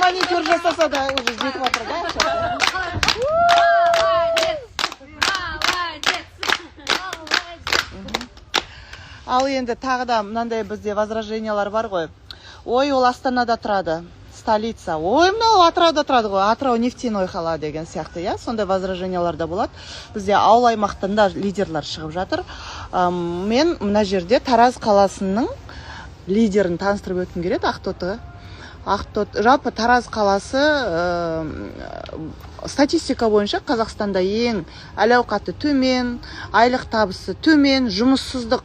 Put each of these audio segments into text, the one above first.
Маникюр жасаса да, уже жетіп жатыр да ақшасы. Молодец, молодец, молодец! Ал енді тағы да мынандай бізде возражениялар бар ғой: «Ой, ол Астанада тұрады, столица, ой, мынау Атырауда тұрады ғой, Атырау нефтяной қала» деген сияқты, иә. Сондай возражениялар да болады. Бізде ауыл аймақтан да лидерлар шығып жатыр. Мен мына жерде Тараз қаласының лидерін таныстырып өткім келеді, Ақтоты. Ақтоты, жалпы Тараз қаласы статистика бойынша Қазақстанда ең әл ауқаты төмен, айлық табысы төмен, жұмыссыздықтың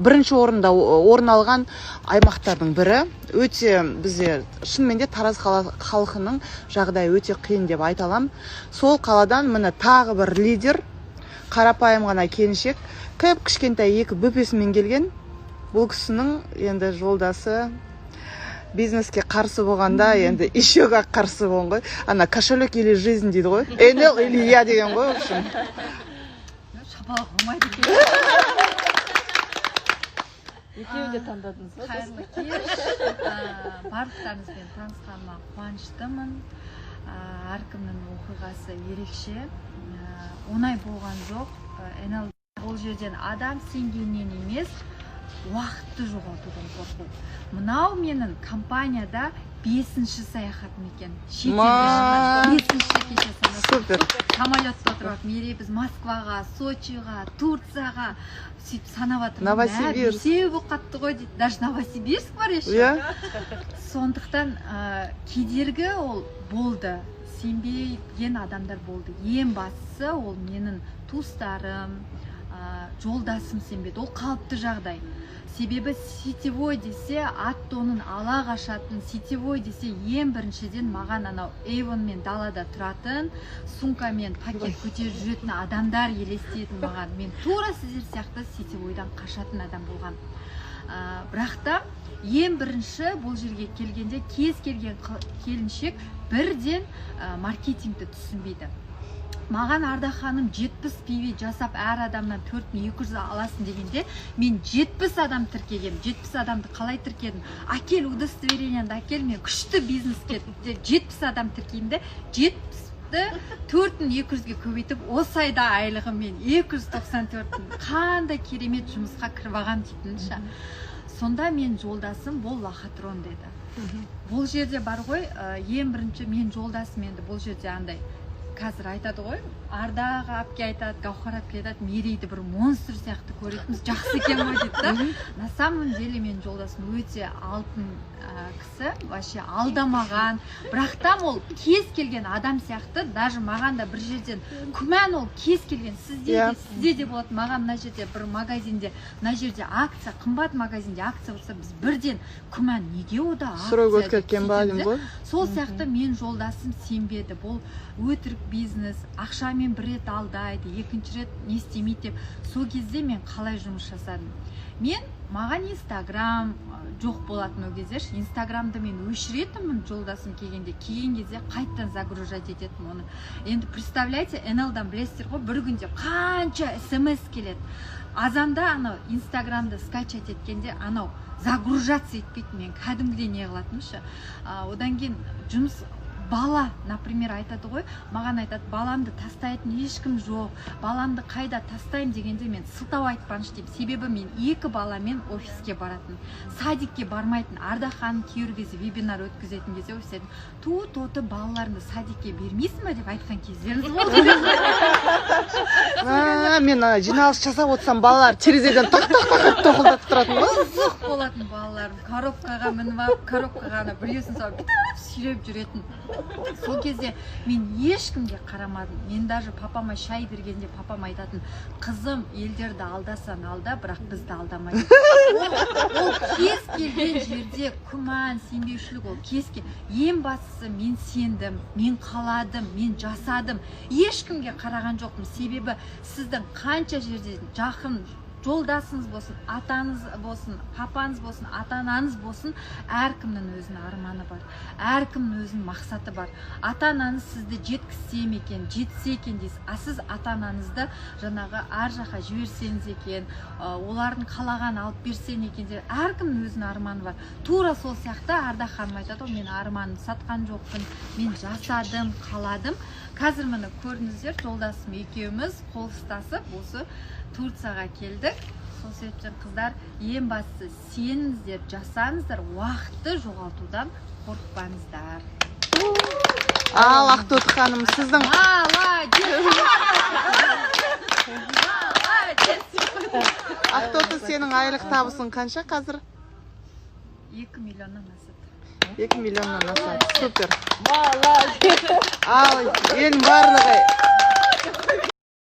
бірінші орында орын алған аймақтардың бірі. Өте бізде шынымен де Тараз халқының жағдайы өте қиын деп айта аламын. Сол қаладан міне тағы бір лидер, қарапайым ғана келіншек, кіп кішкентай екі бөпесімен келген. Бұл кісінің енді жолдасы бизнеске қарсы болғанда, енді еще как қарсы болған ғой. Ана «кошелек или жизнь» дейді ғой, НЛ или я деген ғой, в общем. Шапалақ болмайды екен. Екеуін де таңдадыңыз ба? Қайырлы кеш! Барлықтарыңызбен танысқаныма қуаныштымын. Әркімнің оқиғасы ерекше. Оңай болған жоқ. НЛ бұл жерден адам сенгеннен емес, уақытты жоғалтудан қорқу. Мынау менің компанияда бесінші саяхатым екен шетелге шыққан, бесінші. Кеше санасам, самолетта отырып алып: «Мерей, біз Москваға, Сочиға, Турцияға», — сөйтіп санап жатырмын. Новосибирск. «Бесеу болып қалыпты ғой», — дейді. Даже Новосибирск бар еще. Сондықтан кедергі ол болды, сенбеген адамдар болды. Ең бастысы, ол менің туыстарым, жолдасым сенбеді. Ол қалыпты жағдай, себебі сетевой десе, ат тонын ала қашатын, сетевой десе, ең біріншіден маған анау Эйвонмен далада тұратын, сумкамен пакет көтеріп жүретін адамдар елестетін маған. Мен тура сіздер сияқты сетевойдан қашатын адам болған. Бірақ та ең бірінші бұл жерге келгенде кез келген келіншек бірден маркетингті түсінбейді. Маған Ардақ ханым 70 PV жасап, әр адамнан 4200 аласың дегенде, мен 70 адам тіркегенмін. 70 адамды қалай тіркедім? «Әкел удостоверениеңді, әкел, мен күшті бизнеске деп 70 адам тіркеймін де, 70-ті 4200-ге көбейтіп, осы айда айлығым мен 294 мың, қандай керемет жұмысқа кіріп алғанмын» дейтін ше. Сонда мен жолдасым: «Бұл лохотрон», — деді. Бұл жерде бар ғой, ең бірінші мен жолдасым енді бұл жерде андай қазір айтады ғой, Ардақ әпке айтады, Гаухар әпке айтады, «Мерейді бір монстр сияқты көретінбіз, жақсы екен ғой» дейді да. На самом деле менің жолдасым өте алтын кісі, вообще алдамаған. Бірақ та ол кез келген адам сияқты, даже маған да бір жерден күмән, ол кез келген сізде де, сізде де болады. Маған мына жерде бір магазинде, мына жерде акция, қымбат магазинде акция болса, біз бірден күмән: неге ода акция Срок өтіп деп кеткен ба сөйтеміз, деймін иә. ғой. Сол сияқты мен жолдасым сенбеді. «Бұл өтірік бизнес, ақшамен бір рет алдайды, екінші рет не істемейді» деп. Сол кезде мен қалай жұмыс жасадым? Мен, маған Инстаграм жоқ болатын ол кезде ше. Инстаграмды мен өшіретінмін жолдасым келгенде, келген кезде қайтадан загружать ететінмін оны. Енді представляете, НЛ-дан білесіздер ғой, бір күнде қанша СМС келеді. Азанда анау Инстаграмды скачать еткенде, анау загружаться етпейді, мен кәдімгідей не қылатынмын ше. Одан кейін жұмыс, бала, например, айтады ғой, маған айтады: «Баламды тастайтын ешкім жоқ, баламды қайда тастаймын?» — дегенде, мен «Сылтау айтпаңызшы» деймін. Себебі мен екі баламен офиске баратын, садикке бармайтын. Ардақ ханым кейбір кезде вебинар өткізетін кезде офисте: «Ту, тоты, балаларыңды садикке бермейсің ба?» — деп айтқан кездеріңіз болды. А, мен ана жиналыс жасап отырсам, балалар терезеден тақ тақ тақ етіп тоқылдатып тұратын ғой. Қызық болатын. Балаларым коробкаға мініп алып, коробкаға ана біреусін салып, бүйтіп сүйреп жүретін. Сол кезде мен ешкімге қарамадым. Мен даже папама шай бергенде, папам айтатын: «Қызым, елдерді алдасаң алда, бірақ бізді алдама», — дейді. Ол кез келген жерде күмән, сенбеушілік, ол кез ең бастысы, мен сендім, мен қаладым, мен жасадым, ешкімге қараған жоқпын. Себебі сіздің қанша жерден жақын Жолдасыңыз болсын, атаңыз болсын, папаңыз болсын, ата анаңыз болсын, әркімнің өзінің арманы бар, әркімнің өзінің мақсаты бар. Ата анаңыз сізді жеткізсе ме екен, жетсе екен дейсіз. А сіз ата анаңызды жаңағы ар жаққа жіберсеңіз екен, олардың қалағанын алып берсең екен деп, әркімнің өзінің арманы бар. Тура сол сияқты Ардақ ханым айтады ғой: «Мен арманымды сатқан жоқпын, мен жасадым, қаладым». Қазір, міне, көрдіңіздер, жолдасым екеуміз қол ұстасып осы Турцияға келдік. Сол себептен, қыздар, ең бастысы сеніңіздер, жасаңыздар, уақытты жоғалтудан қорықпаңыздар. Ал Ақтоты ханым, сіздің Молодец, молодец! Ақтоты, сенің айлық табысың қанша қазір? 2 миллионнан асады. 2 миллионнан асады, супер! Молодец! Ал ең барлығы